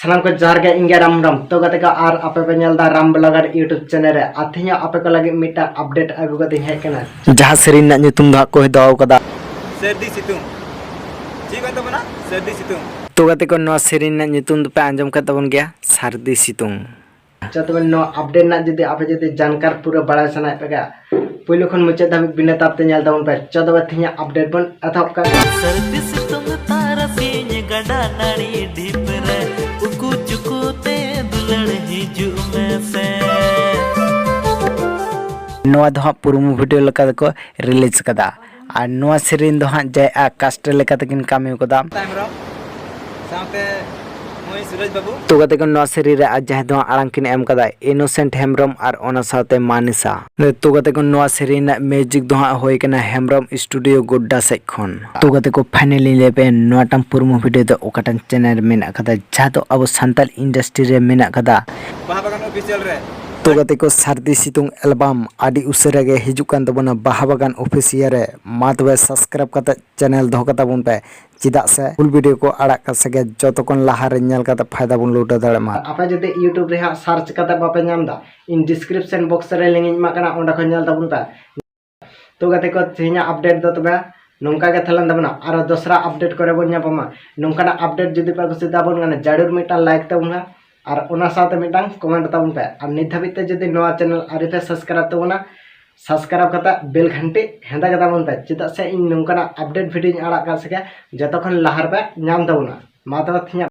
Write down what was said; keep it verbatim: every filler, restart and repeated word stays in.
ᱥᱟᱱᱟᱢ ᱠᱚ ᱡᱚᱦᱟᱨ ᱜᱮ, ᱤᱧ ᱜᱮ ᱨᱟᱢ ᱨᱟᱢ᱾ ᱛᱚ ᱜᱟᱛᱮ ᱠᱚ, ᱟᱨ ᱟᱯᱮ ᱯᱮ ᱧᱮᱞ ᱮᱫᱟ ᱨᱟᱢ ᱵᱞᱚᱜᱟᱨ YouTube ᱪᱮᱱᱮᱞ ᱨᱮ᱾ ᱟᱨ ᱛᱮᱦᱮᱧ ᱦᱚᱸ ᱟᱯᱮ ᱠᱚ ᱞᱟᱹᱜᱤᱫ ᱢᱤᱫᱴᱟᱝ ᱟᱯᱰᱮᱴ ᱟᱹᱜᱩ ᱠᱟᱛᱮᱧ ᱦᱮᱡ ᱟᱠᱟᱱᱟ᱾ ᱡᱟᱦᱟᱸ ᱥᱮᱨᱮᱧ ᱨᱮᱱᱟᱜ ᱧᱩᱛᱩᱢ ᱫᱚ ᱦᱟᱸᱜ ᱠᱚ ᱫᱚᱦᱚ ᱠᱟᱫᱟ ᱥᱟᱹᱨᱫᱤ ᱥᱤᱛᱩᱝ᱾ ᱪᱮᱫ ᱠᱟᱱ ᱛᱟᱵᱚᱱᱟ? ᱥᱟᱹᱨᱫᱤ ᱥᱤᱛᱩᱝ᱾ ᱛᱚ ᱜᱟᱛᱮ ᱠᱚ, ᱱᱚᱣᱟ ᱥᱮᱨᱮᱧ ᱨᱮᱱᱟᱜ ᱧᱩᱛᱩᱢ ᱫᱚᱯᱮ ᱟᱸᱡᱚᱢ ᱠᱟᱫ ᱛᱟᱵᱚᱱ ᱜᱮᱭᱟ, ᱥᱟᱹᱨᱫᱤ ᱥᱤᱛᱩᱝ᱾ ᱟᱪᱪᱷᱟ, ᱛᱚᱵᱮ ᱱᱚᱣᱟ ᱟᱯᱰᱮᱴ ᱨᱮᱱᱟᱜ ᱡᱩᱫᱤ ᱟᱯᱮ ᱡᱩᱫᱤ ᱡᱟᱱᱠᱟᱨ ᱯᱩᱨᱟᱹ ᱵᱟᱲᱟᱭ ᱥᱟᱱᱟᱭᱮᱫ ᱯᱮ ᱠᱷᱟᱡ, ᱯᱩᱭᱞᱩ ᱠᱷᱚᱱ ᱢᱩᱪᱟᱹᱫ ᱫᱷᱟᱹᱵᱤᱡ ᱵᱤᱱᱟᱹ ᱛᱟᱯ ᱛᱮ ᱧᱮᱞ ᱛᱟᱵᱚᱱ ᱯᱮ᱾ ᱪᱚ ᱛᱚᱵᱮ ᱛᱮᱦᱮᱧᱟᱜ ᱟᱯᱰᱮᱴ ᱵᱚᱱ ᱮᱛᱚᱦᱚᱵ ᱠᱟᱜ ᱜᱮ᱾ ᱥᱟᱹᱨᱫᱤ ᱥᱤᱛᱩᱝ ᱛᱟᱨᱟᱥᱤᱧ ᱜᱟᱰᱟ ᱱᱟᱹᱲᱤ ᱰᱷᱤᱯ ᱨᱮ ᱩᱠᱩ ᱪᱩᱠᱩ ᱛᱮ ᱫᱩᱞᱟᱹᱲ ᱦᱤᱡᱩᱜ ᱢᱮᱥᱮ᱾ ᱱᱚᱣᱟ ᱫᱚ ᱦᱟᱸᱜ ᱯᱨᱳᱢᱳ ᱵᱷᱤᱰᱤᱭᱳ ᱞᱮᱠᱟ ᱛᱮᱠᱚ ᱨᱤᱞᱤᱡᱽ ᱠᱟᱫᱟ᱾ ᱟᱨ ᱱᱚᱣᱟ ᱥᱮᱨᱮᱧ ᱫᱚ ᱦᱟᱸᱜ ᱡᱟᱭ ᱟᱠᱟᱥᱴ ᱞᱮᱠᱟ ᱛᱮᱠᱤᱱ ᱠᱟᱹᱢᱤ ᱠᱟᱫᱟ᱾ ᱦᱮᱢᱵᱨᱚᱢ ᱥᱟᱶᱛᱮ ᱢᱟᱹᱭ ᱥᱩᱨᱚᱡᱽ ᱵᱟᱹᱵᱩ᱾ ᱛᱚ ᱜᱟᱛᱮ ᱠᱚ, ᱱᱚᱣᱟ ᱥᱮᱨᱮᱧ ᱨᱮ ᱟᱨ ᱡᱟᱦᱟᱸᱭ ᱫᱚ ᱦᱟᱸᱜ ᱟᱲᱟᱝ ᱠᱤᱱ ᱮᱢ ᱠᱟᱫᱟ ᱤᱱᱳᱥᱮᱱᱴ ᱦᱮᱢᱵᱨᱚᱢ ᱟᱨ ᱚᱱᱟ ᱥᱟᱶᱛᱮ ᱢᱟᱱᱤᱥᱟ᱾ ᱛᱚ ᱜᱟᱛᱮ ᱠᱚ, ᱱᱚᱣᱟ ᱥᱮᱨᱮᱧ ᱨᱮᱱᱟᱜ ᱢᱤᱣᱡᱤᱠ ᱫᱚ ᱦᱟᱸᱜ ᱦᱩᱭ ᱠᱟᱱᱟ ᱦᱮᱢᱵᱨᱚᱢ ᱥᱴᱩᱰᱤᱭᱳ ᱜᱳᱰᱰᱟ ᱥᱮᱫ ᱠᱷᱚᱱ᱾ ᱛᱚ ᱜᱟᱛᱮ ᱠᱚ, ᱯᱷᱟᱭᱱᱟᱞᱤ ᱞᱟᱹᱭ ᱯᱮ, ᱱᱚᱣᱟᱴᱟᱝ ᱯᱨᱳᱢᱳ ᱵᱷᱤᱰᱤᱭᱳ ᱫᱚ ᱚᱠᱟᱴᱟᱝ ᱪᱮᱱᱮᱞ ᱨᱮ ᱢᱮᱱᱟᱜ ᱠᱟᱫᱟ, ᱡᱟᱦᱟᱸ ᱫᱚ ᱟᱵᱚ ᱥᱟᱱᱛᱟᱲ ᱤᱱᱰᱟᱥᱴᱨᱤ ᱨᱮ ᱢᱮᱱᱟᱜ ᱠᱟᱫᱟ? ᱵᱟᱦᱟ ᱵᱟᱜᱟᱱ ᱚᱯᱷᱤᱥᱤᱭᱟᱞ ᱨᱮ᱾ ᱛᱚ ᱜᱟᱛᱮ ᱠᱚ, ᱥᱟᱹᱨᱫᱤ ᱥᱤᱛᱩᱝ ᱮᱞᱵᱟᱢ ᱟᱹᱰᱤ ᱩᱥᱟᱹᱨᱟ ᱜᱮ ᱦᱤᱡᱩᱜ ᱠᱟᱱ ᱛᱟᱵᱚᱱᱟ ᱵᱟᱦᱟ ᱵᱟᱜᱟᱱ ᱚᱯᱷᱤᱥᱤᱭᱟᱞ ᱨᱮ᱾ ᱢᱟ ᱛᱚᱵᱮ ᱥᱟᱵᱥᱠᱨᱟᱭᱤᱵ ᱠᱟᱛᱮ ᱪᱮᱱᱮᱞ ᱫᱚᱦᱚ ᱠᱟᱛᱟ ᱵᱚᱱ ᱯᱮ, ᱪᱮᱫᱟᱜ ᱥᱮ ᱯᱷᱩᱞ ᱵᱷᱤᱰᱤᱭᱳ ᱠᱚ ᱟᱲᱟᱜ ᱠᱟᱜ ᱥᱮ ᱜᱮ ᱡᱚᱛᱚ ᱠᱷᱚᱱ ᱞᱟᱦᱟ ᱨᱮ ᱧᱮᱞ ᱠᱟᱛᱮ ᱯᱷᱟᱭᱫᱟ ᱵᱚᱱ ᱞᱩᱴᱟᱹᱣ ᱫᱟᱲᱮᱭᱟᱜ ᱢᱟ᱾ ᱟᱯᱮ ᱡᱩᱫᱤ YouTube ᱨᱮ ᱦᱟᱸᱜ ᱥᱟᱨᱪ ᱠᱟᱛᱮ ᱵᱟᱯᱮ ᱧᱟᱢ ᱮᱫᱟ, ᱤᱧ ᱰᱤᱥᱠᱨᱤᱯᱥᱚᱱ ᱵᱚᱠᱥ ᱨᱮ ᱞᱤᱝᱠ ᱤᱧ ᱮᱢᱟᱜ ᱠᱟᱱᱟ, ᱚᱸᱰᱮ ᱠᱷᱚᱱ ᱧᱮᱞ ᱛᱟᱵᱚᱱ ᱯᱮ᱾ ᱛᱚ ᱜᱟᱛᱮ ᱠᱚ, ᱛᱮᱦᱮᱧᱟᱜ ᱟᱯᱰᱮᱴ ᱫᱚ ᱛᱚᱵᱮ ᱱᱚᱝᱠᱟ ᱜᱮ ᱛᱟᱦᱮᱸ ᱞᱮᱱ ᱛᱟᱵᱚᱱᱟ᱾ ᱟᱨᱚ ᱫᱚᱥᱨᱟ ᱟᱯᱰᱮᱴ ᱠᱚᱨᱮ ᱵᱚᱱ ᱧᱟᱯᱟᱢᱟ᱾ ᱱᱚᱝᱠᱟᱱᱟᱜ ᱟᱯᱰᱮᱴ ᱡᱩᱫᱤ ᱯᱮ ᱠᱩᱥᱤᱭᱟᱜ ᱛᱟᱵᱚᱱ ᱠᱷᱟᱱ, ᱡᱟᱹᱨᱩᱲ ᱢᱤᱫᱴᱟᱝ ᱞᱟᱭᱤᱠ ᱛᱟᱵᱚᱱ ᱯᱮ ᱟᱨ ᱚᱱᱟ ᱥᱟᱶᱛᱮ ᱢᱤᱫᱴᱟᱝ ᱠᱚᱢᱮᱱᱴ ᱛᱟᱵᱚᱱ ᱯᱮ᱾ ᱟᱨ ᱱᱤᱛ ᱫᱷᱟᱹᱵᱤᱡ ᱛᱮ ᱡᱩᱫᱤ ᱱᱚᱣᱟ ᱪᱮᱱᱮᱞ ᱟᱹᱣᱨᱤ ᱯᱮ ᱥᱟᱵᱥᱠᱨᱟᱭᱤᱵ ᱛᱟᱵᱚᱱᱟ, ᱥᱟᱵᱥᱠᱨᱟᱭᱤᱵ ᱠᱟᱛᱮ ᱵᱮᱞ ᱜᱷᱟᱱᱴᱤ ᱦᱮᱸᱫᱟ ᱜᱮ ᱛᱟᱵᱚᱱ ᱯᱮ, ᱪᱮᱫᱟᱜ ᱥᱮ ᱤᱧ ᱱᱚᱝᱠᱟᱱᱟᱜ ᱟᱯᱰᱮᱴ ᱵᱷᱤᱰᱤᱭᱳᱧ ᱟᱲᱟᱜ ᱠᱟᱜ ᱥᱮ ᱜᱮ ᱡᱚᱛᱚ ᱠᱷᱚᱱ ᱞᱟᱦᱟ ᱨᱮᱯᱮ ᱧᱟᱢ ᱛᱟᱵᱚᱱᱟ᱾ ᱢᱟ ᱛᱚᱵᱮ ᱛᱮᱦᱮᱧᱟᱜ